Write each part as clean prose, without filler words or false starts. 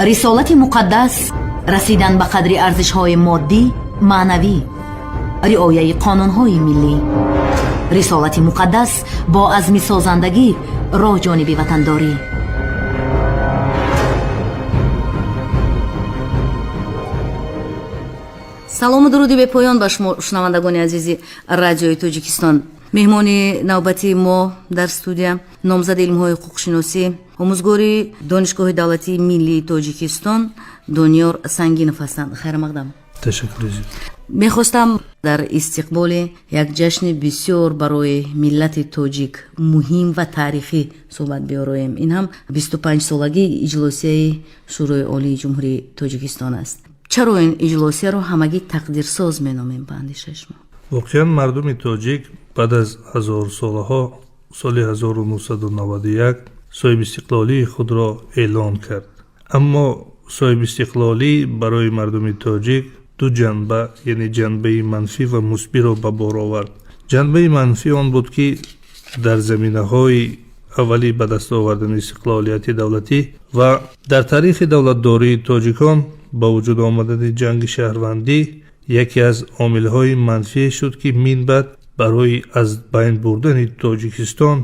Рисолати муқаддас расидан ба қадри арзишҳои моддӣ, маънавӣ, риояи қонунҳои миллӣ. Рисолати муқаддас бо азми созандагӣ роҳ ҷониби ватандорӣ. Салому дуруди бепоён ба шумо, шунавандагони азизи Радиои Тоҷикистон. Меҳмони навбатии мо дар студия номзади илмҳои ҳуқуқшиносӣ, омӯзгори Донишгоҳи давлатии миллии Тоҷикистон Дониёр Сангинов ҳастанд. Хайрмақдам. Ташаккур. Мехостам дар истиқболи як ҷашни бисёр барои миллати тоҷик муҳим ва таърихӣ суҳбат биёроем. Ин ҳам 25-солагии иҷлосияи Шӯрои Олии Ҷумҳурии Тоҷикистон аст. Чаро ин иҷлосияро ҳамагӣ тақдирсоз меномем, ба андешаи шумо? Воқеан, мардуми тоҷик баъд аз ҳазорсолаҳо соли 1991 соҳибистиқлолии худро эълон кард. Аммо соҳибистиқлолӣ барои мардуми тоҷик ду ҷанба, яъне ҷанбаи манфӣ ва мусбиро ба бор овард. Ҷанбаи манфӣ он буд, ки дар заминаҳои аввали ба даст овардани истиқлолияти давлатӣ ва дар таърихи давлатдории тоҷикон ба вуҷуд омадани ҷанги шаҳрвандӣ яке аз омилҳои манфие шуд, ки минбаъд барои аз байн бурдани Тоҷикистон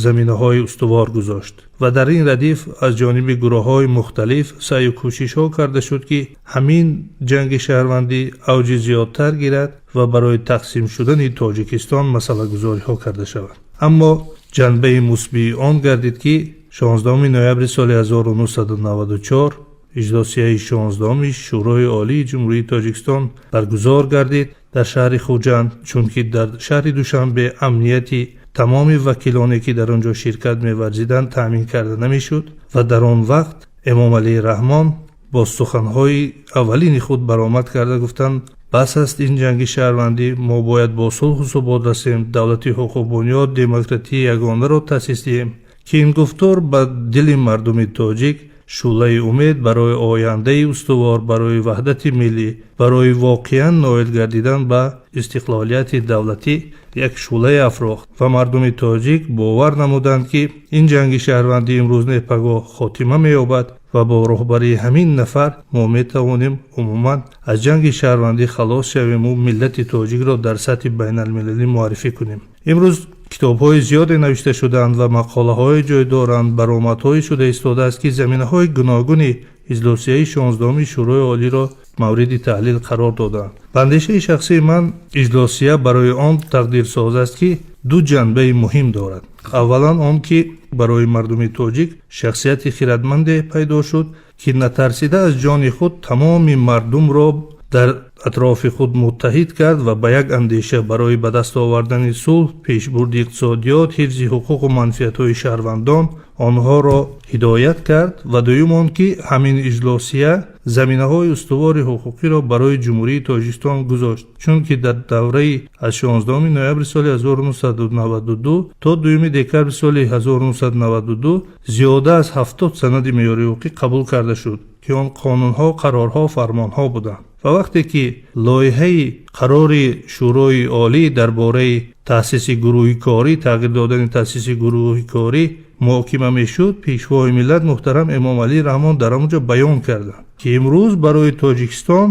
заминаҳои устувор гузошт. Ва дар ин радиф аз ҷониби гурӯҳҳои мухталиф саъю кӯшишҳо карда шуд, ки ҳамин ҷанги шаҳрвандӣ авҷи зиёдтар гирад ва барои тақсим шудани Тоҷикистон масъалагузориҳо карда шавад. Аммо ҷанбаи мусбии он гардид, ки 16 ноябри соли 1994 иҷлосияи 16-уми Шӯрои Олии Ҷумҳурии Тоҷикистон баргузор гардид дар шаҳри Хуҷанд, чунки дар шаҳри Душанбе амнияти тамоми вакилоне, ки дар он ҷо ширкат меварзиданд, таъмин карда намешуд. Ва дар он вақт Эмомалӣ Раҳмон бо суханҳои аввалини худ баромад карда гуфтанд: «Бас аст ин ҷанги шаҳрвандӣ, мо бояд бо сулҳу субот расем, давлати ҳуқуқбунёд, демократии ягонаро таъсис диҳем», ки ин гуфтор ба дили мардуми тоҷик шӯълаи умед барои ояндаи устувор, барои ваҳдати миллӣ, барои воқеан ноил гардидан ба истиқлолияти давлатӣ як шӯълае афрохт. Ва мардуми тоҷик бовар намуданд, ки ин ҷанги шаҳрвандӣ имрӯз не, пагоҳ хотима меёбад ва бо роҳбарии ҳамин нафар мо метавонем умуман аз ҷанги шаҳрвандӣ халос шавему миллати тоҷикро дар сатҳи байналмилалӣ муаррифӣ кунем. Имрӯз китобҳои зиёде навишта шудаанд ва мақолаҳое ҷой доранд, баромадҳое шуда истодааст, ки заминаҳои гуногуни иҷлосияи 16-уми Шӯрои Олиро мавриди таҳлил қарор додаанд. Ба андешаи шахсии ман, иҷлосия барои он тақдирсоз аст, ки ду ҷанбаи муҳим дорад. Аввалан он ки барои мардуми тоҷик шахсияти хиратманде пайдо шуд, ки натарсида аз ҷони худ тамоми мардумро дар атрофи худ муттаҳид кард ва ба як андеша барои ба даст овардани сулҳ, пешбурди иқтисодиёт, ҳифзи ҳуқуқу манфиатҳои шаҳрвандон онҳоро ҳидоят кард. Ва дуюм он ки ҳамин иҷлосия заминаҳои устувори ҳуқуқиро барои Ҷумҳурии Тоҷикистон гузошт, чунки дар давраи аз 16 ноябри соли 1992 то 2 декабри соли 1992 зиёда аз 70 санади меъёрии ҳуқуқӣ қабул карда шуд, ки он қонунҳо, қарорҳо, фармонҳо буданд. Ва вақте ки лоиҳаи қарори Шӯрои Олӣ дар бораи таъсиси гурӯҳи корӣ, тағйир додани таъсиси гурӯҳи корӣ муҳокима мешуд, Пешвои миллат муҳтарам Эмомалӣ Раҳмон дар он ҷо баён карданд, ки имрӯз барои Тоҷикистон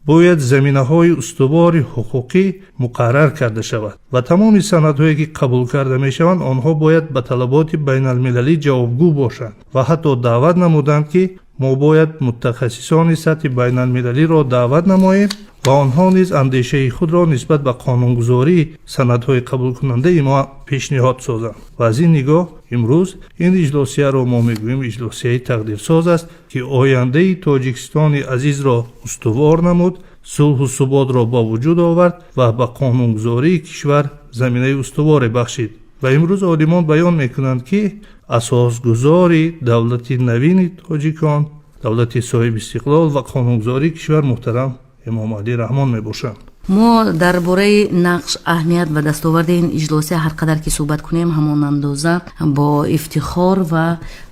бояд заминаҳои устувори ҳуқуқӣ муқаррар карда шавад ва тамоми санадҳое, ки қабул карда мешаванд, онҳо бояд ба талаботи байналмилалӣ ҷавобгӯ бошанд. Ва ҳатто даъват намуданд, ки мо бояд мутахассисони сатҳи байналмилалиро даъват намоем ва онҳо низ андешаи худро нисбат ба қонунгузории санадҳои қабулкунандаи мо пешниҳод созанд. Ва аз ин нигоҳ имрӯз ин иҷлосияро мо мегӯем, иҷлосияи тақдирсоз аст, ки ояндаи Тоҷикистони азизро устувор намуд, сулҳу суботро ба вуҷуд овард ва ба қонунгузории кишвар заминаи устуворе бахшид. Ва имрӯз олимон баён мекунанд, ки асосгузори давлати навини тоҷикон, давлати соҳибистиқлол ва қонунгузории кишвар муҳтарам Эмомалӣ Раҳмон мебошанд. Мо дар бораи нақш, аҳамият ва дастоварди ин иҷлосия ҳар қадар ки суҳбат кунем, ҳамон андоза бо ифтихор ва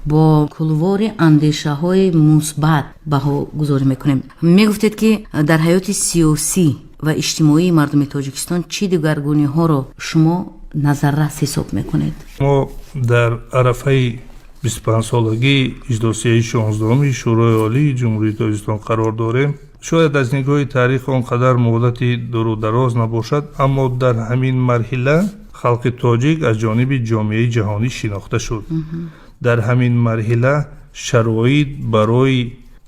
бо кулвори андешаҳои мусбат баҳогузорӣ мекунем. Мегуфтед, ки дар ҳаёти сиёсӣ ва иҷтимоии мардуми Тоҷикистон чӣ дигаргуниҳоро шумо назаррас ҳисоб мекунед? Мо дар арафаи 25-солагии иҷлосияи 16-уми Шӯрои Олии Ҷумҳурии Тоҷикистон қарор дорем. Шояд аз нигоҳи таърих он қадар муҳлати дуру дароз набошад, аммо дар ҳамин марҳила халқи тоҷик аз ҷониби ҷомеаи ҷаҳонӣ шинохта шуд. Дар ҳамин марҳила шароит барои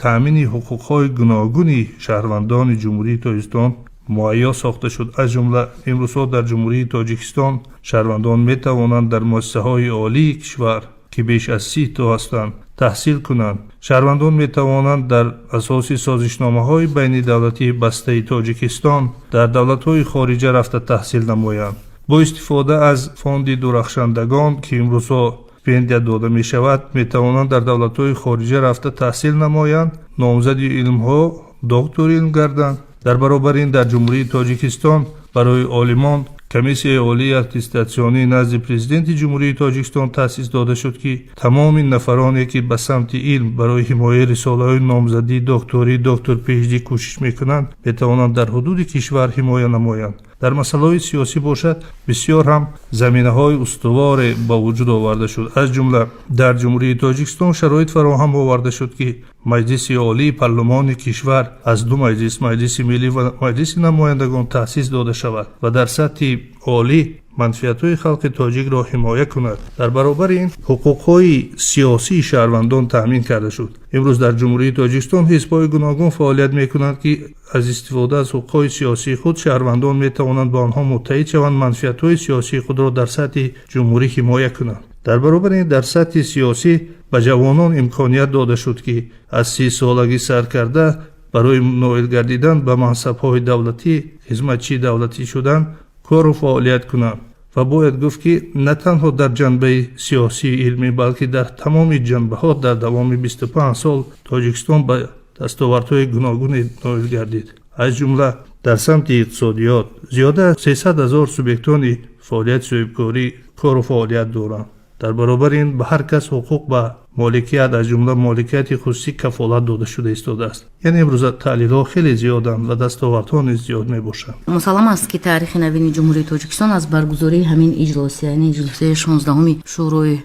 таъмини ҳуқуқҳои гуногуни шаҳрвандони Ҷумҳурии Тоҷикистон муҳайё сохта шуд. Аз ҷумла имрӯзҳо дар Ҷумҳурии Тоҷикистон шаҳрвандон метавонанд дар муассисаҳои олии кишвар, ки беш аз 30 то ҳастанд, таҳсил кунанд. Шаҳрвандон метавонанд дар асоси созишномаҳои байнидавлатии бастаи Тоҷикистон дар давлатҳои хориҷа рафта таҳсил намоянд. Бо истифода аз фонди дурахшандагон, ки имрӯзҳо стипендия дода мешавад, метавонанд дар давлатҳои хориҷа рафта таҳсил намоянд, номзади илмҳо, доктори илм гарданд. Дар баробари ин дар Ҷумҳурии Тоҷикистон барои олимон Комиссияи олии аттестатсионӣ назди Президенти Ҷумҳурии Тоҷикистон таъсис дода шуд, ки тамоми нафароне, ки ба самти илм барои ҳимояи рисолаҳои номзадӣ, докторӣ, доктор PhD кӯшиш мекунанд, метавонанд дар ҳудуди кишвар ҳимоя намоянд. Дар масъалаҳои сиёсӣ бошад, бисёр ҳам заминаҳои устуворе ба вуҷуд оварда шуд. Аз ҷумла дар Ҷумҳурии Тоҷикистон шароит фароҳам оварда шуд, ки Маҷлиси Олии Парлумони кишвар аз ду маҷлис, Маҷлиси Миллӣ ва Маҷлиси Намояндагон, таъсис дода шавад ва дар сатҳи олӣ манфиатҳои халқи тоҷикро ҳимоя кунад. Дар баробари ин ҳуқуқҳои сиёсии шаҳрвандон таъмин карда шуд. Имрӯз дар Ҷумҳурии Тоҷикистон ҳизбҳои гуногун фаъолият мекунанд, ки аз истифода аз ҳуқуқҳои сиёсии худ шаҳрвандон метавонанд ба онҳо муттаҳид шаванд, манфиатҳои сиёсии худро дар сатҳи ҷумҳурӣ ҳимоя кунанд. Дар баробари ин дар сатҳи сиёсӣ ба ҷавонон имконият дода шуд, ки аз 30-солагӣ сар карда барои ноил гардидан ба мансабҳои давлатӣ, хизматчии давлатӣ шудан, кору фаъолият кунанд. Ва бояд гуфт, ки на танҳо дар ҷанбаи сиёсии илмӣ, балки дар тамоми ҷанбаҳо дар давоми 25 сол Тоҷикистон ба дастовардҳои гуногуне ноил гардид. Аз ҷумла дар самти иқтисодиёт зиёда аз 300 ҳазор субъектони фаъолияти соҳибкорӣ кору фаъолият доранд. Дар баробари ин ба ҳар кас ҳуқуқ ба моликият, аз ҷумла моликияти хусусӣ, кафолат дода шуда истодааст. Яъне имрӯза таҳлилҳо хеле зиёданд ва дастовардҳо низ зиёд мебошанд. Мусаллам аст, ки таърихи навини Ҷумҳурии Тоҷикистон аз баргузории ҳамин иҷлосия, яъне иҷлосияи 16-уми Шӯрои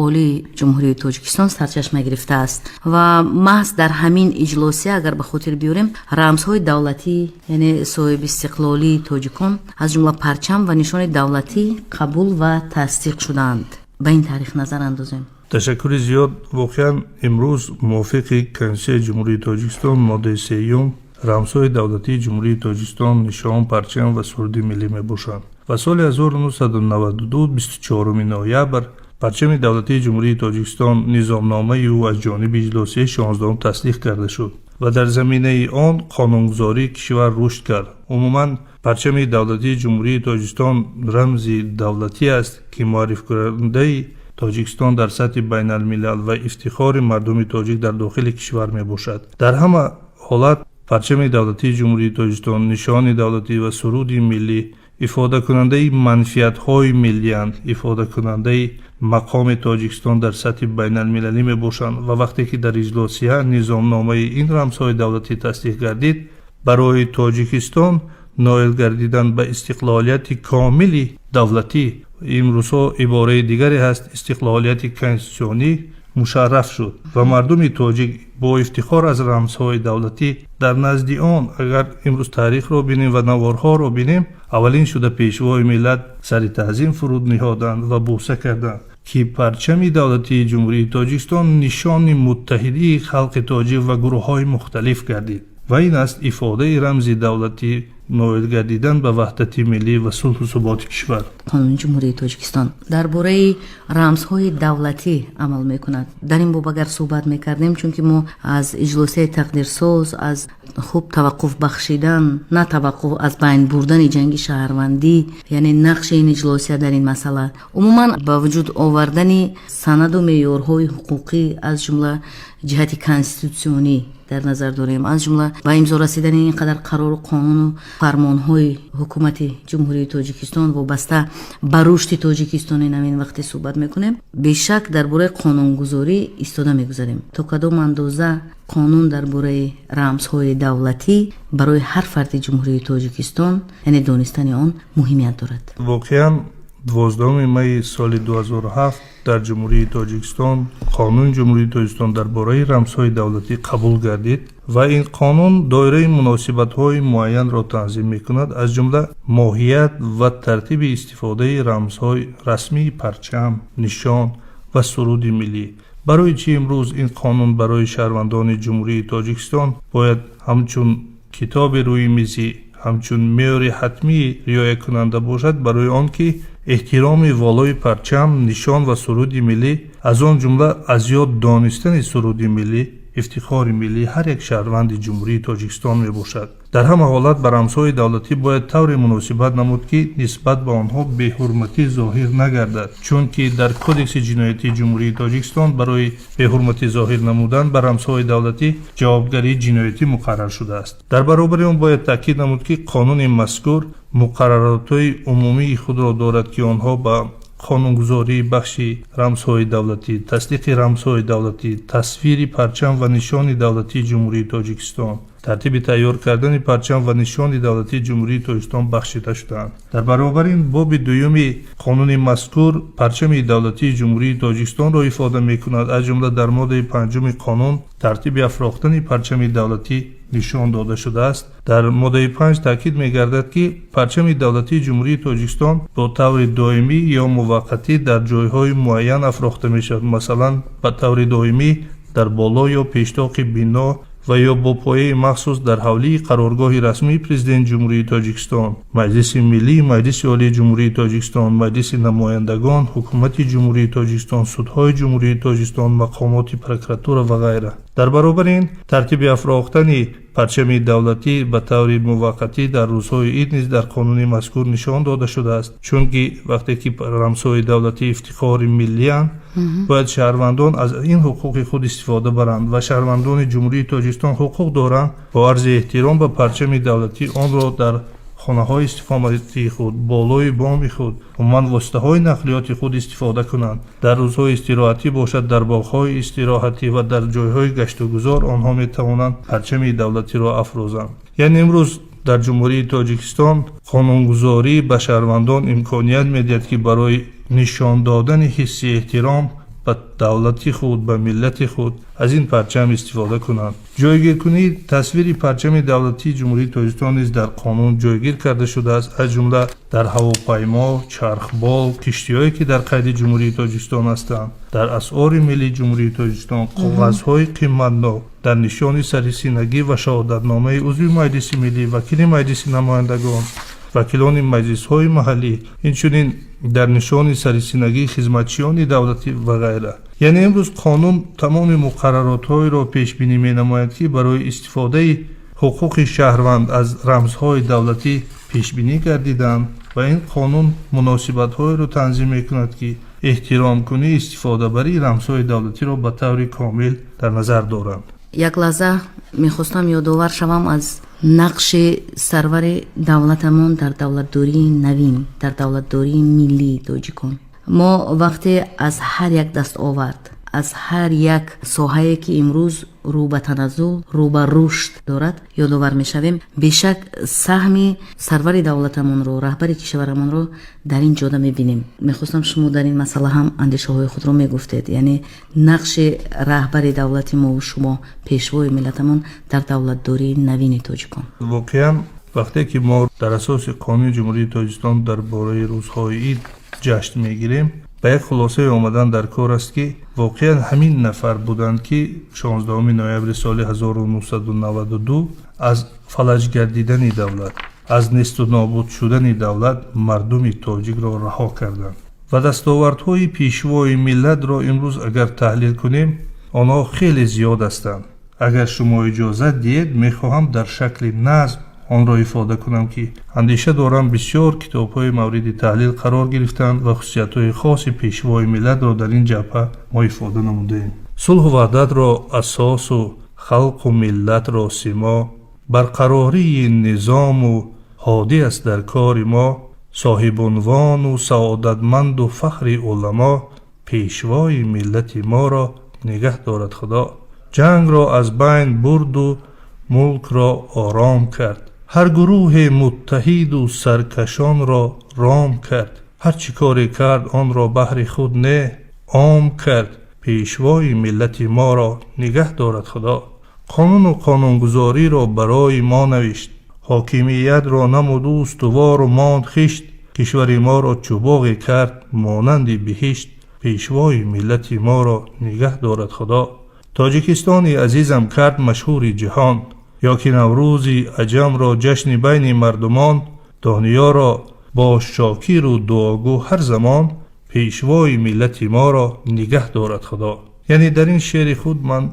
Олии Ҷумҳурии Тоҷикистон сарчашма гирифтааст ва маҳз дар ҳамин иҷлосия, агар ба хотир биёрем, рамзҳои давлатӣ, яъне соҳибистиқлолии тоҷикон, аз ҷумла парчам ва нишони давлатӣ қабул ва тасдиқ шудаанд. Ба ин таърих назар андозем. Ташаккури зиёд. Воқеан, имрӯз мувофиқи Конститутсияи Ҷумҳурии Тоҷикистон, моддаи сеюм, рамзҳои давлатии Ҷумҳурии Тоҷикистон нишон, парчам ва суруди миллӣ мебошанд. Ва соли 1992, 24 ноябр, парчами давлатии Ҷумҳурии Тоҷикистон, низомномаи ӯ аз ҷониби иҷлосияи 16-ум тасдиқ карда шуд ва дар заминаи он қонунгузории кишвар рушд кард. Умуман, парчами давлатии Ҷумҳурии Тоҷикистон рамзи давлатӣ аст, ки муаррифкунандаи Тоҷикистон дар сатҳи байналмилал ва ифтихори мардуми тоҷик дар дохили кишвар мебошад. Дар ҳама ҳолат парчами давлатии Ҷумҳурии Тоҷикистон, нишони давлатӣ ва суруди миллӣ ифодакунандаи манфиатҳои миллианд, ифодакунандаи мақоми Тоҷикистон дар сатҳи байналмилалӣ мебошанд. Ва вақте ки дар иҷлосия низомномаи ин рамзҳои давлатӣ тасдиқ гардид, барои Тоҷикистон ноил гардидан ба истиқлолияти комили давлатӣ, имрӯзҳо ибораи дигаре ҳаст, истиқлолияти конститутсионӣ, мушарраф шуд ва мардуми тоҷик бо ифтихор аз рамзҳои давлатӣ дар назди он, агар имрӯз таърихро бинем ва наворҳоро бинем, аввалин шуда Пешвои миллат сари таъзим фуруд ниҳоданд ва бӯса карданд, ки парчами давлатии Ҷумҳурии Тоҷикистон нишони муттаҳидии халқи тоҷик ва гурӯҳҳои мухталиф гардид. Ва ин аст ифодаи рамзи давлатӣ, ноил гардидан ба ваҳдати миллӣ ва сулҳу суботи кишвар. Қонуни Ҷумҳурии Тоҷикистон дар бораи рамзҳои давлатӣ амал мекунад. Дар ин боб агар суҳбат мекардем, чунки мо аз иҷлосияи тақдирсоз, аз хуб таваққуф бахшидан, на таваққуф, аз байн бурдани ҷанги шаҳрвандӣ, яъне нақши ин иҷлосия дар ин масъала, умуман ба вуҷуд овардани санаду меъёрҳои ҳуқуқӣ, аз ҷумла ҷиҳати конститутсионӣ дар назар дорем, аз ҷумла ба имзо расидани ин қадар қарору қонуну фармонҳои Ҳукумати Ҷумҳурии Тоҷикистон вобаста ба рушди Тоҷикистони навин, вақте суҳбат мекунем, бешак дар бораи қонунгузорӣ истода мегузарем. То кадом андоза қонун дар бораи рамзҳои давлатӣ барои ҳар фарди Ҷумҳурии Тоҷикистон, яъне донистани он, муҳимият дорад? Воқеан, 12 майи соли 2007 дар Ҷумҳурии Тоҷикистон Қонуни Ҷумҳурии Тоҷикистон дар бораи рамзҳои давлатӣ қабул гардид ва ин қонун доираи муносибатҳои муайянро танзим мекунад, аз ҷумла моҳият ва тартиби истифодаи рамзҳои расмии парчам, нишон ва суруди миллӣ. Барои чӣ имрӯз ин қонун барои шаҳрвандони Ҷумҳурии Тоҷикистон бояд ҳамчун китоби рӯи мизӣ, ҳамчун меъёри ҳатмии риоякунанда бошад? Барои он ки эҳтироми волои парчам, нишон ва суруди миллӣ, аз он ҷумла аз ёд донистани суруди миллӣ, ифтихори миллии ҳар як шаҳрванди Ҷумҳурии Тоҷикистон мебошад. Дар ҳама ҳолат ба рамзҳои давлатӣ бояд тавре муносибат намуд, ки нисбат ба онҳо беҳурматӣ зоҳир нагардад, чунки дар Кодекси ҷиноятии Ҷумҳурии Тоҷикистон барои беҳурматӣ зоҳир намудан ба рамзҳои давлатӣ ҷавобгарии ҷиноятӣ муқаррар шудааст. Дар баробари он бояд таъкид намуд, ки қонуни мазкур муқарраротҳои умумии худро дорад, ки онҳо ба қонунгузории бахши рамзҳои давлатӣ, тасдиқи рамзҳои давлатӣ, тасвири парчам ва нишони давлатии Ҷумҳурии Тоҷикистон, тартиби тайёр кардани парчам ва нишони давлатии Ҷумҳурии Тоҷикистон бахшида шудаанд. Дар баробари ин, боби дуюми қонуни мазкур парчами давлатии Ҷумҳурии Тоҷикистонро ифода мекунад. Аз ҷумла дар моддаи панҷуми қонун тартиби афрохтани парчами давлатӣ нишон дода шудааст. Дар моддаи панҷ таъкид мегардад, ки парчами давлатии Ҷумҳурии Тоҷикистон бо таври доимӣ ё муваққатӣ дар ҷойҳои муайян афрохта мешавад. Масалан, ба таври доимӣ дар боло ё пештоқи бино ва ё бо пояи махсус дар ҳавлии қароргоҳи расмии Президенти Ҷумҳурии Тоҷикистон, Маҷлиси Миллӣ, Маҷлиси Олии Ҷумҳурии Тоҷикистон, Маҷлиси Намояндагон, Ҳукумати Ҷумҳурии Тоҷикистон, судҳои Ҷумҳурии Тоҷикистон, мақомоти прокуратура ва ғайра. Дар баробари ин, тартиби афрохтани парчами давлатӣ ба таври муваққатӣ дар рӯзҳои ид низ дар қонуни мазкур нишон дода шудааст, чунки вақте ки рамзҳои давлатӣ ифтихори миллианд, бояд шаҳрвандон аз ин ҳуқуқи худ истифода баранд ва шаҳрвандони Ҷумҳурии Тоҷикистон ҳуқуқ доранд бо арзи эҳтиром ба парчами давлатӣ онро дар хонаҳои истиқоматии худ, болои боми худ, умуман воситаҳои нақлиёти худ истифода кунанд. Дар рӯзҳои истироҳатӣ бошад, дар боғҳои истироҳатӣ ва дар ҷойҳои гаштугузор онҳо метавонанд парчами давлатиро афрӯзанд. Яъне имрӯз дар Ҷумҳурии Тоҷикистон қонунгузорӣ ба шаҳрвандон имконият медиҳад, ки барои нишон додани ҳисси эҳтиром ба давлати худ, ба миллати худ аз ин парчам истифода кунанд. Ҷойгиркунии тасвири парчами давлатии Ҷумҳурии Тоҷикистон низ дар қонун ҷойгир карда шудааст, аз ҷумла дар ҳавопаймо, чархбол, киштиҳое, ки дар қайди Ҷумҳурии Тоҷикистон ҳастанд, дар асъори миллии Ҷумҳурии Тоҷикистон, коғазҳои қиматнок, дар нишони сарисинагӣ ва шаҳодатномаи узви Маҷлиси Миллӣ, вакили Маҷлиси Намояндагон, вакилони маҷлисҳои маҳаллӣ, инчунин дар нишони сарисинагии хизматчиёни давлатӣ ва ғайра. Яъне имрӯз қонун тамоми муқарраротҳоеро пешбинӣ менамояд, ки барои истифодаи ҳуқуқи шаҳрванд аз рамзҳои давлатӣ пешбинӣ гардиданд ва ин қонун муносибатҳоеро танзим мекунад, ки эҳтиромкунӣ, истифодабарии рамзҳои давлатиро ба таври комил дар назар доранд. Як лаҳза мехостам ёдовар шавам аз нақши сарвари давлатамон дар давлатдории навин, дар давлатдории миллии тоҷикон. Мо вақте аз ҳар як дастовард, аз ҳар як соҳае, ки имрӯз рӯ ба таназзул, рӯ ба рушд дорад, ёдовар мешавем, бешак саҳми сарвари давлатамонро, раҳбари кишварамонро дар ин ҷода мебинем. Мехостам шумо дар ин масъала ҳам андешаҳои худро мегуфтед, яъне нақши раҳбари давлати мову шумо, пешвои миллатамон дар давлатдории навини тоҷикон. Воқеан, вақте ки мо дар асоси Қонуни Ҷумҳурии Тоҷикистон дар бораи рӯзҳои ид ҷашн мегирем, ба як хулосае омадан дар кор аст, ки воқеан ҳамин нафар буданд, ки 16 ноябри соли 1992 аз фалаҷ гардидани давлат, аз несту нобуд шудани давлат мардуми тоҷикро раҳо карданд. Ва дастовардҳои пешвои миллатро имрӯз агар таҳлил кунем, онҳо хеле зиёд ҳастанд. Агар шумо иҷозат диҳед, мехоҳам дар шакли назм онро ифода кунам, ки андеша дорам, бисёр китобҳои мавриди таҳлил қарор гирифтанд ва хусусиятҳои хоси пешвои миллатро дар ин ҷабҳа мо ифода намудаем. Сулҳу ваҳдатро асосу халқу миллатро симо, барқарории низому ҳодӣ аст дар кори мо, соҳибунвону саодатманду фахри уламо, пешвои миллати моро нигаҳ дорад Худо. Ҷангро аз байн бурду мулкро ором кард, ҳар гурӯҳе муттаҳиду саркашонро ром кард. Ҳар чӣ коре кард, онро баҳри худ не, ом кард. Пешвои миллати моро нигаҳ дорад Худо. Қонуну қонунгузориро барои мо навишт. Ҳокимиятро намуд устувору монд хишт. Кишвари моро чӯ боғе кард монанди биҳишт. Пешвои миллати моро нигаҳ дорад Худо. Тоҷикистони азизам кард машҳури ҷаҳон. Ё ки Наврӯзи аҷамро ҷашни байни мардумон. Донёро бо шокиру дуогӯ ҳар замон. Пешвои миллати моро нигаҳ дорад Худо. Яъне дар ин шеъри худ ман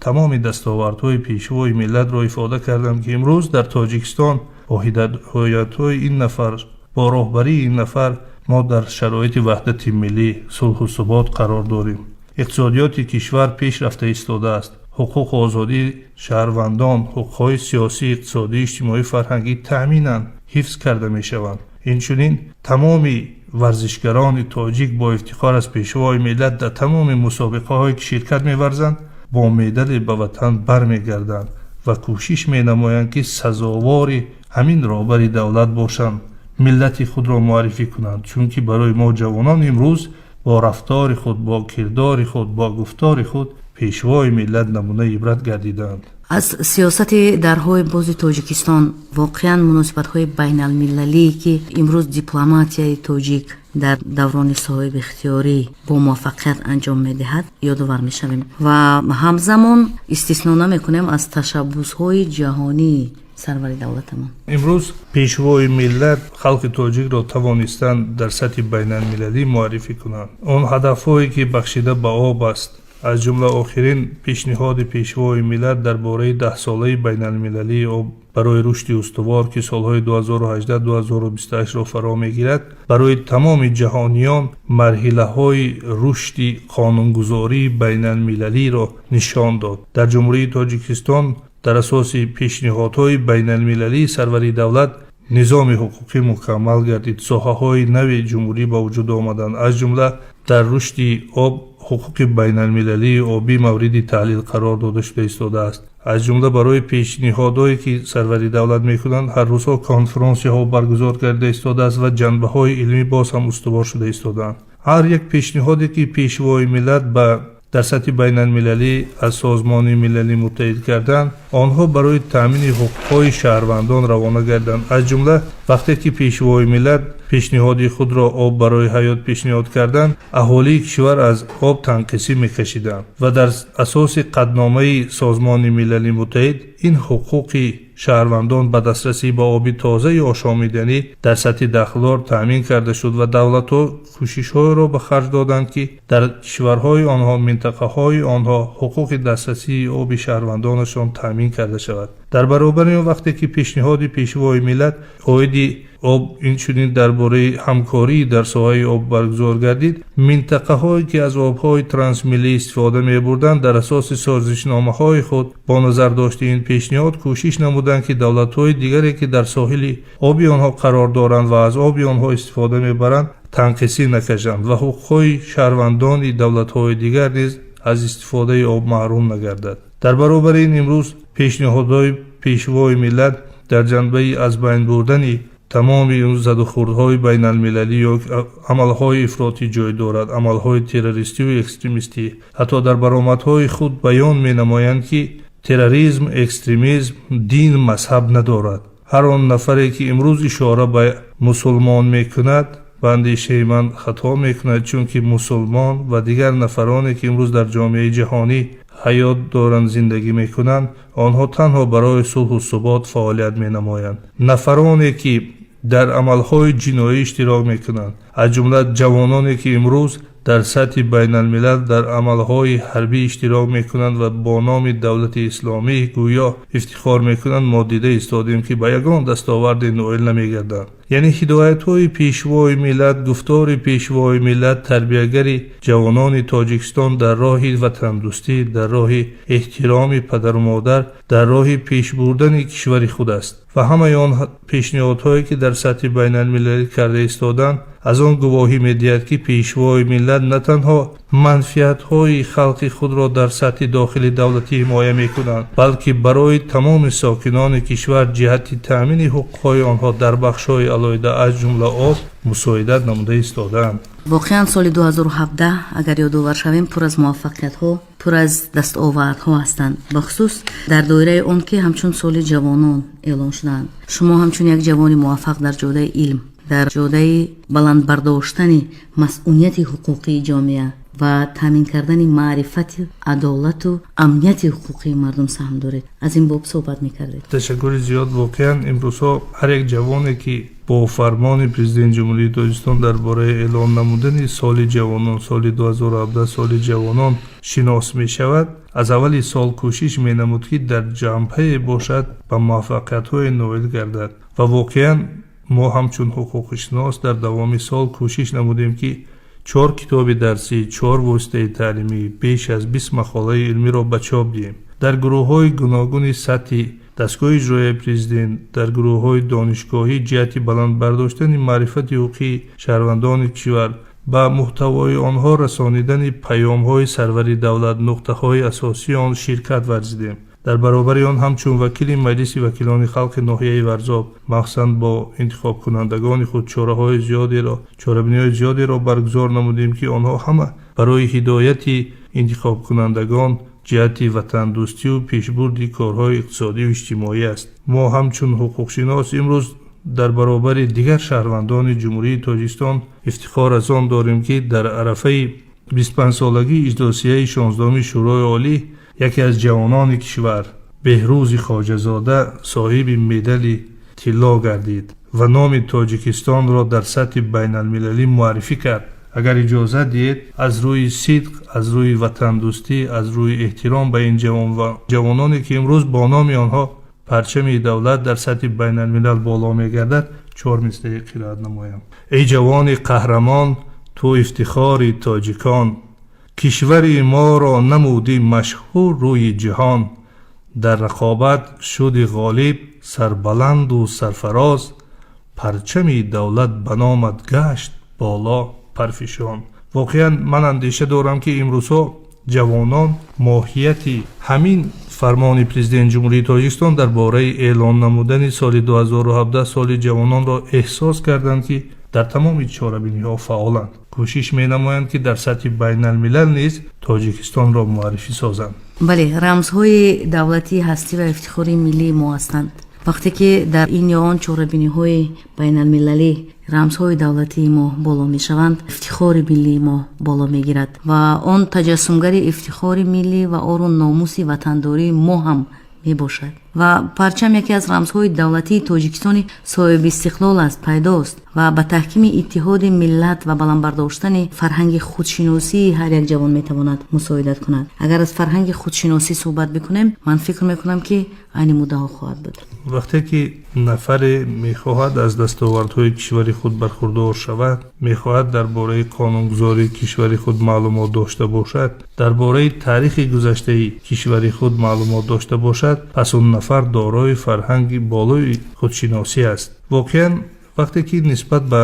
тамоми дастовардҳои пешвои миллатро ифода кардам, ки имрӯз дар Тоҷикистон бо ҳидоятҳои ин нафар, бо роҳбарии ин нафар мо дар шароити ваҳдати миллӣ, сулҳу субот қарор дорем. Иқтисодиёти кишвар пеш рафта истодааст. Ҳуқуқу озодии шаҳрвандон, ҳуқуқҳои сиёсӣ, иқтисодӣ, иҷтимоӣ, фарҳангӣ таъминанд, ҳифз карда мешаванд. Инчунин тамоми варзишгарони тоҷик бо ифтихор аз пешвои миллат дар тамоми мусобиқаҳое ки ширкат меварзанд, бо медале ба ватан бармегарданд ва кӯшиш менамоянд, ки сазовори ҳамин роҳбари давлат бошанд, миллати худро муаррифӣ кунанд. Чунки барои мо ҷавонон имрӯз бо рафтори худ, бо кирдори худ, бо гуфтори худ пешвои миллат намунаи ибрат гардидаанд. Аз сиёсати дарҳои бози Тоҷикистон, воқеан муносибатҳои байналмилалие, ки имрӯз дипломатияи тоҷик дар даврони соҳибихтиёрӣ бо муваффақият анҷом медиҳад, ёдовар мешавем ва ҳамзамон истисно намекунем аз ташаббусҳои ҷаҳонии сарвари давлатамон. Имрӯз пешвои миллат халқи тоҷикро тавонистанд дар сатҳи байналмилалӣ муаррифӣ кунанд. Он ҳадафҳое ки бахшида ба об аст, аз ҷумла охирин пешниҳоди пешвои миллат дар бораи даҳсолаи байналмилалии об барои рушди устувор, ки солҳои 2018-2028-ро фаро мегирад, барои тамоми ҷаҳониён марҳилаҳои рушди қонунгузории байналмилалиро нишон дод. Дар Ҷумҳурии Тоҷикистон дар асоси пешниҳодҳои байналмилалии сарвари давлат низоми ҳуқуқӣ мукаммал гардид. Соҳаҳои нави ҷумҳурӣ ба вуҷуд омаданд, аз ҷумла дар рушди об ҳуқуқи байналмилалии обӣ мавриди таҳлил қарор дода шуда истодааст. Аз ҷумла барои пешниҳодҳое ки сарвари давлат мекунанд, ҳар рӯзҳо конфронсияҳо баргузор карда истодааст ва ҷанбаҳои илмӣ боз ҳам устувор шуда истодаанд. Ҳар як пешниҳоде ки пешвои миллат ба дар сатҳи байналмилалӣ аз Созмони Милали Муттаҳид карданд, онҳо барои таъмини ҳуқуқҳои шаҳрвандон равона гарданд. Аз ҷумла вақте ки пешвои миллат пешниҳоди худро «Об барои ҳаёт» пешниҳод карданд, аҳолии кишвар аз об танқисӣ мекашиданд ва дар асоси қатъномаи Созмони Милали Муттаҳид ин ҳуқуқи шаҳрвандон ба дастрасӣ ба оби тозаи ошомиданӣ дар сатҳи дахлдор таъмин карда шуд ва давлатҳо кӯшишҳоеро ба харҷ доданд, ки дар кишварҳои онҳо, минтақаҳои онҳо ҳуқуқи дастрасии оби шаҳрвандонашон таъмин карда шавад. Дар баробари он, вақте ки пешниҳоди пешвои миллат оиди об, инчунин дар бораи ҳамкорӣ дар соҳаи об баргузор гардид, минтақаҳое ки аз обҳои трансмиллӣ истифода мебурданд, дар асоси созишномаҳои худ бо назардошти ин пешниҳод кӯшиш намуданд, ки давлатҳои дигаре ки дар соҳили оби онҳо қарор доранд ва аз оби онҳо истифода мебаранд, танқисӣ накашанд ва ҳуқуқҳои шаҳрвандони давлатҳои дигар низ аз истифодаи об маҳрум нагардад. Дар баробари ин, имрӯз пешниҳодҳои пешвои миллат дар ҷанбаи аз байн бурдани тамоми задухӯрдҳои байналмилалӣ ё амалҳои ифротӣ ҷой дорад, амалҳои террористиву экстремистӣ. Ҳатто дар баромадҳои худ баён менамоянд, ки терроризм, экстремизм дин, мазҳаб надорад. Ҳар он нафаре ки имрӯз ишора ба мусулмон мекунад, ба андешаи ман хато мекунад, чунки мусулмон ва дигар нафароне ки имрӯз дар ҷомеаи ҷаҳонӣ ҳаёт доранд, зиндагӣ мекунанд, онҳо танҳо барои сулҳу субот фаъолият менамоянд. Нафароне ки дар амалҳои ҷиноӣ иштирок мекунанд, аз ҷумла ҷавононе ки имрӯз дар сатҳи байналмилал дар амалҳои ҳарбӣ иштирок мекунанд ва бо номи давлати исломӣ гӯё ифтихор мекунанд, мо дида истодем, ки ба ягон дастоварде ноил намегарданд. Яъне ҳидоятҳои пешвои миллат, гуфтори пешвои миллат тарбиягари ҷавонони Тоҷикистон дар роҳи ватандӯстӣ, дар роҳи эҳтироми падару модар, дар роҳи пешбурдани кишвари худ аст ва ҳамаи он пешниҳодҳое ки дар сатҳи байналмилалӣ карда истоданд. Аз он гувоҳӣ медиҳад, ки Пешвои миллат на танҳо манфиатҳои халқи худро дар сатҳи дохили давлатӣ ҳимоя мекунанд, балки барои тамоми сокинони кишвар ҷиҳати таъмини ҳуқуқҳои онҳо дар бахшҳои алоҳида, аз ҷумла об, мусоидат намуда истодаанд. Воқеан, соли 2017, агар ёдовар шавем, пур аз муваффақиятҳо, пур аз дастовардҳо ҳастанд, бахусус дар доираи он ки ҳамчун соли ҷавонон эълон шудаанд. Шумо ҳамчун як ҷавони муваффақ дар ҷодаи илм, дар ҷодаи баланд бардоштани масъунияти ҳуқуқии ҷомеа ва таъмин кардани маърифати адолату амнияти ҳуқуқии мардум саҳм доред. Аз ин боб суҳбат мекардед. Ташаккури зиёд. Воқеан, имрӯзҳо ҳар як ҷавоне, ки бо фармони Президенти Ҷумҳурии Тоҷикистон дар бораи эълон намудани соли ҷавонон, соли 2017 соли ҷавонон шинос мешавад, аз аввали сол кӯшиш менамуд, ки дар ҷабҳае бошад, ба муваффақиятҳое ноил гардад. Ва воқеан, мо ҳамчун ҳуқуқшинос дар давоми сол кӯшиш намудем, ки чор китоби дарсӣ, чор воситаи таълимӣ, беш аз 20 мақолаи илмиро ба чоп диҳем. Дар гурӯҳҳои гуногуни сатҳи дастгоҳи иҷроияи президент, дар гурӯҳҳои донишгоҳӣ ҷиҳати баланд бардоштани маърифати ҳуқуқии шаҳрвандони кишвар, ба муҳтавои онҳо расонидани паёмҳои сарвари давлат, нуқтаҳои асосии он ширкат варзидем. Дар баробари он, ҳамчун вакили Маҷлиси вакилони халқи ноҳияи Варзоб, махсусан бо интихобкунандагони худ чораҳои зиёдеро, чорабиниҳои зиёдеро баргузор намудем, ки онҳо ҳама барои ҳидояти интихобкунандагон ҷиҳати ватандӯстию пешбурди корҳои иқтисодию иҷтимоӣ аст. Мо ҳамчун ҳуқуқшинос имрӯз дар баробари дигар шаҳрвандони Ҷумҳурии Тоҷикистон ифтихор аз он дорем, ки дар арафаи 25-солагии иҷлосияи 16-уми Шӯрои Олӣ яке аз ҷавонони кишвар, Беҳрӯзи Хоҷазода, соҳиби медали тилло гардид ва номи Тоҷикистонро дар сатҳи байналмилалӣ муаррифӣ кард. Агар иҷозат диҳед, аз рӯи сидқ, аз рӯи ватандӯстӣ, аз рӯи эҳтиром ба ин ҷавон ва ҷавононе, ки имрӯз бо номи онҳо парчами давлат дар сатҳи байналмилал боло мегардад, чор мисраи қироат намоям. Эй ҷавони қаҳрамон, ту ифтихори тоҷикон, кишвари моро намудӣ машҳур рӯи ҷаҳон. Дар рақобат шуди ғолиб, сарбаланду сарфароз, парчами давлат ба номат гашт боло парфишон. Воқеан, ман андеша дорам, ки имрӯзҳо ҷавонон моҳияти ҳамин фармони Президенти Ҷумҳурии Тоҷикистон дар бораи эълон намудани соли 2017 соли ҷавононро эҳсос карданд, ки дар тамоми чорабиниҳо фаъоланд, кӯшиш менамоянд, ки дар сатҳи байналмилал низ Тоҷикистонро муаррифӣ созанд. Бале, рамзҳои давлатӣ ҳастӣ ва ифтихори миллии мо ҳастанд. Вақте ки дар ин ё он чорабиниҳои байналмилалӣ рамзҳои давлатии мо боло мешаванд, ифтихори миллии мо боло мегирад ва он таҷассумгари ифтихори миллӣ ва ору номуси ватандории мо ҳам мебошад. Ва парчам яке аз рамзҳои давлатии Тоҷикистони соҳибистиқлол аст, пайдост ва ба таҳкими иттиҳоди миллат ва баланд бардоштани фарҳанги худшиносии ҳар як ҷавон метавонад мусоидат кунад. Агар аз фарҳанги худшиносӣ суҳбат бикунем, ман фикр мекунам, ки айни муддао хоҳад буд. Вақте ки нафаре мехоҳад аз дастовардҳои кишвари худ бархурдор шавад, мехоҳад дар бораи қонунгузории кишвари худ маълумот дошта бошад, дар бораи таърихи гузаштаи кишвари худ маълумот дошта бошад, пас он нафар дорои фарҳанги болои худшиносӣ аст. Воқеан, вақте ки нисбат ба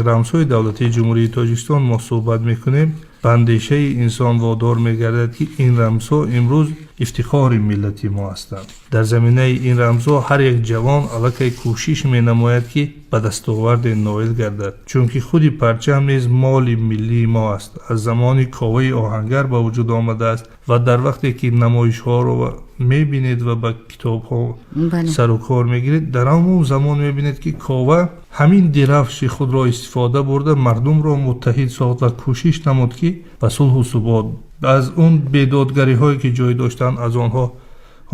рамзҳои давлатии Ҷумҳурии Тоҷикистон мо суҳбат мекунем, ба андешаи инсон водор мегардад, ки ин рамзҳо имрӯз ифтихори миллати мо ҳастанд. Дар заминаи ин рамзҳо ҳар як ҷавон аллакай кӯшиш менамояд, ки ба дастоварде ноил гардад, чунки худи парчам низ моли миллии мо аст, аз замони Коваи Оҳангар ба вуҷуд омадааст. Ва дар вақте ки намоишҳоро мебинед ва ба китобҳо сару кор мегиред, дар ҳамон замон мебинед, ки Кова ҳамин дирафши худро истифода бурда, мардумро муттаҳид сохт ва кӯшиш намуд, ки ба сулҳу субот, аз он бедодгариҳое, ки ҷой доштанд, аз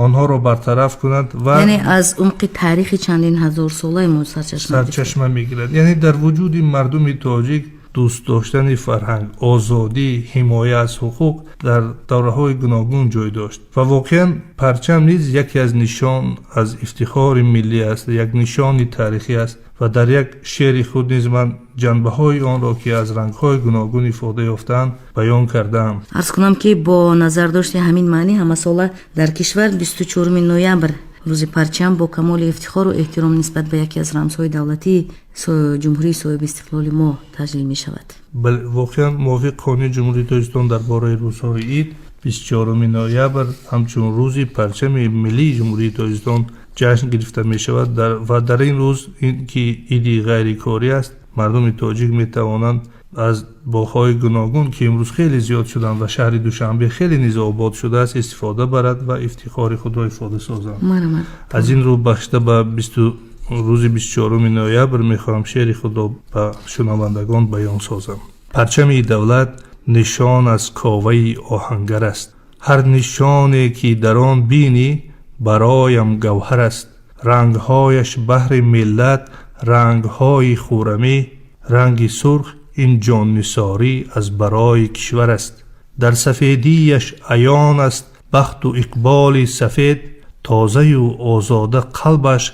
онҳоро бартараф кунад ва Яъне аз умқи таърихи чандин ҳазорсолаи мо сарчашма. Сарчашма мегирад. Яъне дар вуҷуди мардуми тоҷик дӯст доштани фарҳанг, озодӣ, ҳимоя аз ҳуқуқ дар давраҳои гуногун ҷой дошт. Ва воқеан, парчам низ яке аз нишон аз ифтихори миллӣ аст, як нишони таърихӣ аст. Ва дар як шеъри худ низ ман ҷанбаҳои онро, ки аз рангҳои гуногун ифода ёфтаанд, баён кардаам. Арз кунам, ки бо назардошти ҳамин маънӣ ҳамасола дар кишвар 24 ноябр. Рӯзи парчам бо камоли ифтихору эҳтиром нисбат ба яке аз рамзҳои давлатии ҷумҳурии соҳибистиқлоли мо таҷлил мешавад. Бале, воқеан мувофиқ қонуни Ҷумҳурии Тоҷикистон дар бораи рӯзҳои ид 24 ноябр ҳамчун рӯзи парчами миллии Ҷумҳурии Тоҷикистон ҷашн гирифта мешавад ва дар ин рӯз, ки иди ғайрикорӣ аст, мардуми тоҷик метавонанд аз боғҳои гуногун, ки имрӯз хеле зиёд шуданд ва шаҳри Душанбе хеле низ обод шудааст, истифода барад ва ифтихори худро ифода созанд. Аз ин рӯ бахшида ба рӯзи 24 ноябр мехоҳам шеъри худро ба шунавандагон баён созам. Парчами давлат нишон аз коваи оҳангар аст. Ҳар нишоне ки дар он бинӣ, бароям гавҳар аст. Рангҳояш баҳри миллат рангҳои хӯрамӣ, ранги сурх ин ҷоннисорӣ аз барои кишвар аст. Дар сафедияш аён аст бахту иқболи сафед, тозаю озода қалбаш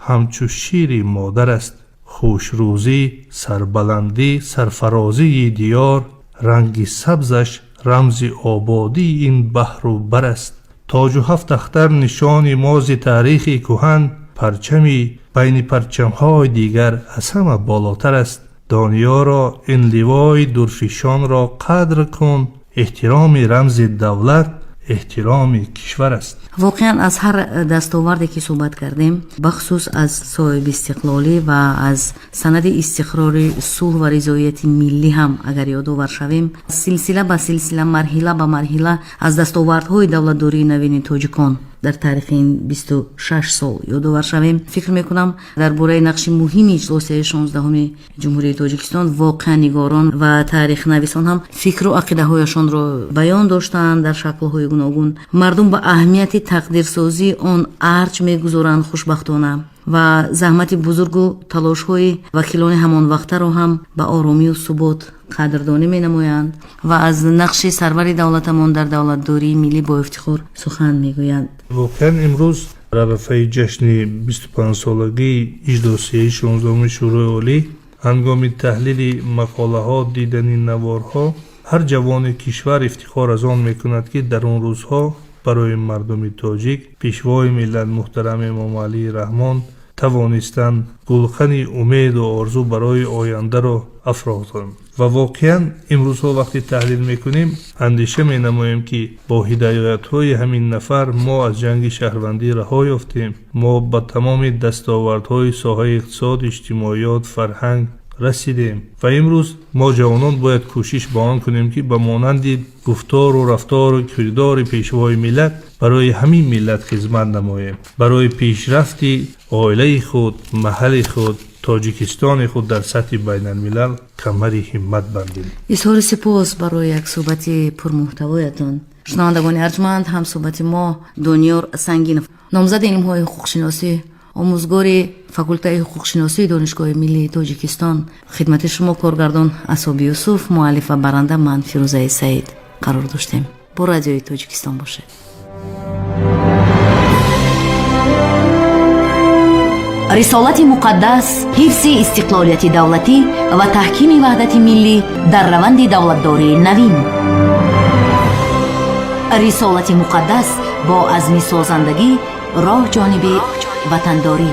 ҳамчу шири модар аст. Хушрӯзӣ, сарбаландӣ, сарфарозии диёр, ранги сабзаш рамзи ободии ин баҳру бар аст. Тоҷу ҳафт ахтар нишони мози таърихи кӯҳан, парчами байни парчамҳои дигар аз ҳама болотар аст. Дониёро ин ливои дурфишонро қадр кун, эҳтироми рамзи давлат эҳтироми кишвар аст. Воқеан аз ҳар дастоварде ки суҳбат кардем, бахусус аз соҳибистиқлолӣ ва аз санади истиқрори сулҳ ва ризоияти миллӣ ҳам агар ёдовар шавем, силсила ба силсила, марҳила ба марҳила аз дастовардҳои давлатдории навини тоҷикон дар таърихи ин 26 сол ёдовар шавем, фикр мекунам, дар бораи нақши муҳими иҷлосияи 16-уми Ҷумҳурии Тоҷикистон воқеанигорон ва таърихнависон ҳам фикру ақидаҳояшонро баён доштанд дар шаклҳои гуногун. Мардум ба аҳамияти тақдирсозии он арҷ мегузоранд, хушбахтона, ва заҳмати бузургу талошҳои вакилони ҳамонвақтаро ҳам ба оромию субот қадрдонӣ менамоянд ва аз нақши сарвари давлатамон дар давлатдории миллӣ бо ифтихор сухан мегӯянд. Воқеан имрӯз дар арафаи ҷашни 25-солагии иҷлосияи 16-уми Шӯрои Олӣ, ҳангоми таҳлили мақолаҳо, дидани наворҳо, ҳар ҷавони кишвар ифтихор аз он мекунад, ки дар он рӯзҳо барои мардуми тоҷик Пешвои миллат муҳтарам Эмомалӣ Раҳмон тавонистанд гулхани умеду орзу барои ояндаро афрозанд. Ва воқеан имрӯзҳо вақте таҳлил мекунем, андеша менамоем, ки бо ҳидоятҳои ҳамин нафар мо аз ҷанги шаҳрвандӣ раҳо ёфтем, мо ба тамоми дастовардҳои соҳаи иқтисод, иҷтимоиёт, фарҳанг расидем. Ва имрӯз мо ҷавонон бояд кӯшиш ба он кунем, ки ба монанди гуфтору рафтору кирдори Пешвои миллат барои ҳамин миллат хизмат намоем, барои пешрафти оилаи худ, маҳалли худ, Тоҷикистони худ дар сатҳи байналмилал камари ҳиммат бандем. Изҳори сипос барои як суҳбати пурмуҳтавоятон. Шунавандагони арҷманд, ҳамсуҳбати мо Дониёр Сангинов, номзади илмҳои ҳуқуқшиносӣ, омӯзгори факултаи ҳуқуқшиносии Донишгоҳи миллии Тоҷикистон. Хидмати шумо коргардон Асоби Юсуф, муаллиф ва баранда ман, Фирӯзаи Саид, қарор доштем. Бо Радиои Тоҷикистон бошед. Рисолати муқаддас, ҳифзи истиқлолияти давлатӣ ва таҳкими ваҳдати миллӣ дар раванди давлатдории навин. Рисолати муқаддас бо азми созандагӣ, роҳ ҷониби ватандорӣ.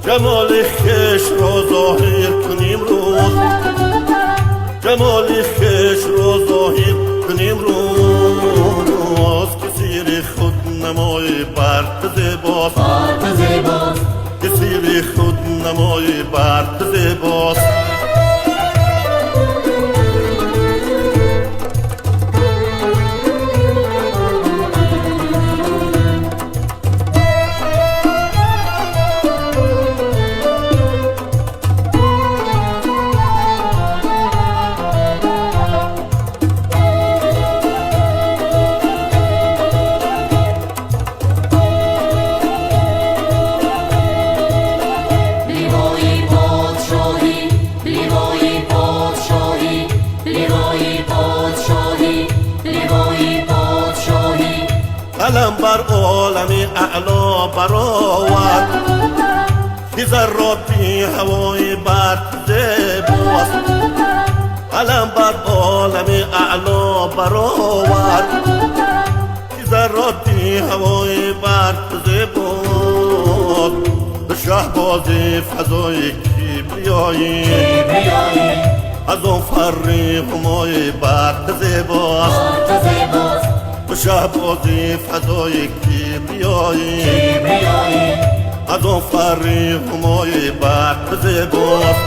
جمال خش را ظاهر کنیم روز، جمال خش را ظاهر. کنیم روز که سیر خود نمای برق زیباست که سیر خود نمای برق زیباست. علم بر عالم اعلا برآورد که ذرات بی هوای برق زیباست. علم بر عالم اعلا برآورد که ذرات بی هوای برق زیباست. به شهباز فضای کبریایی از آن فر همای برق زیباست. به شهباز فضای کبریایی از آن فر همای برق زیباست.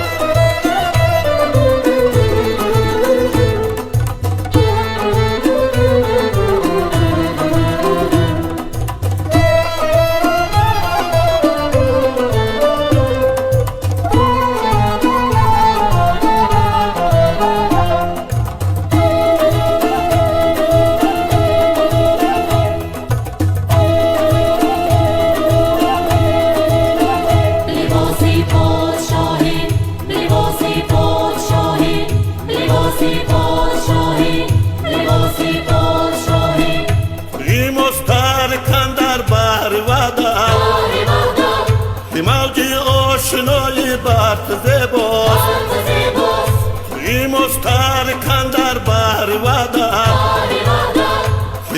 آشنای برق زیباست توی مسترکن در بحر وحدت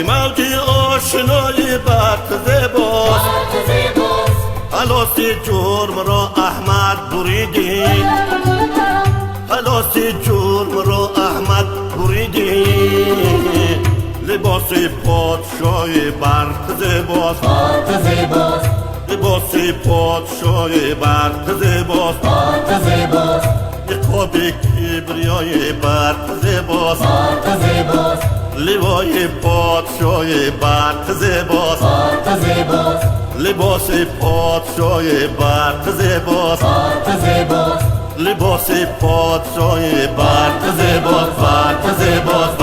موجی آشنای برق زیباست. خلاص جرم را احمد بریدی خلاص جرم را احمد بریدی. لباس پادشاه برق زیباست لباس پادشاه برق زیباست نقاب کبریای برق زیباست لوای پادشاه برق زیباست لباس پادشاه برق زیباست لباس پادشاه برق زیباست برق زیباست.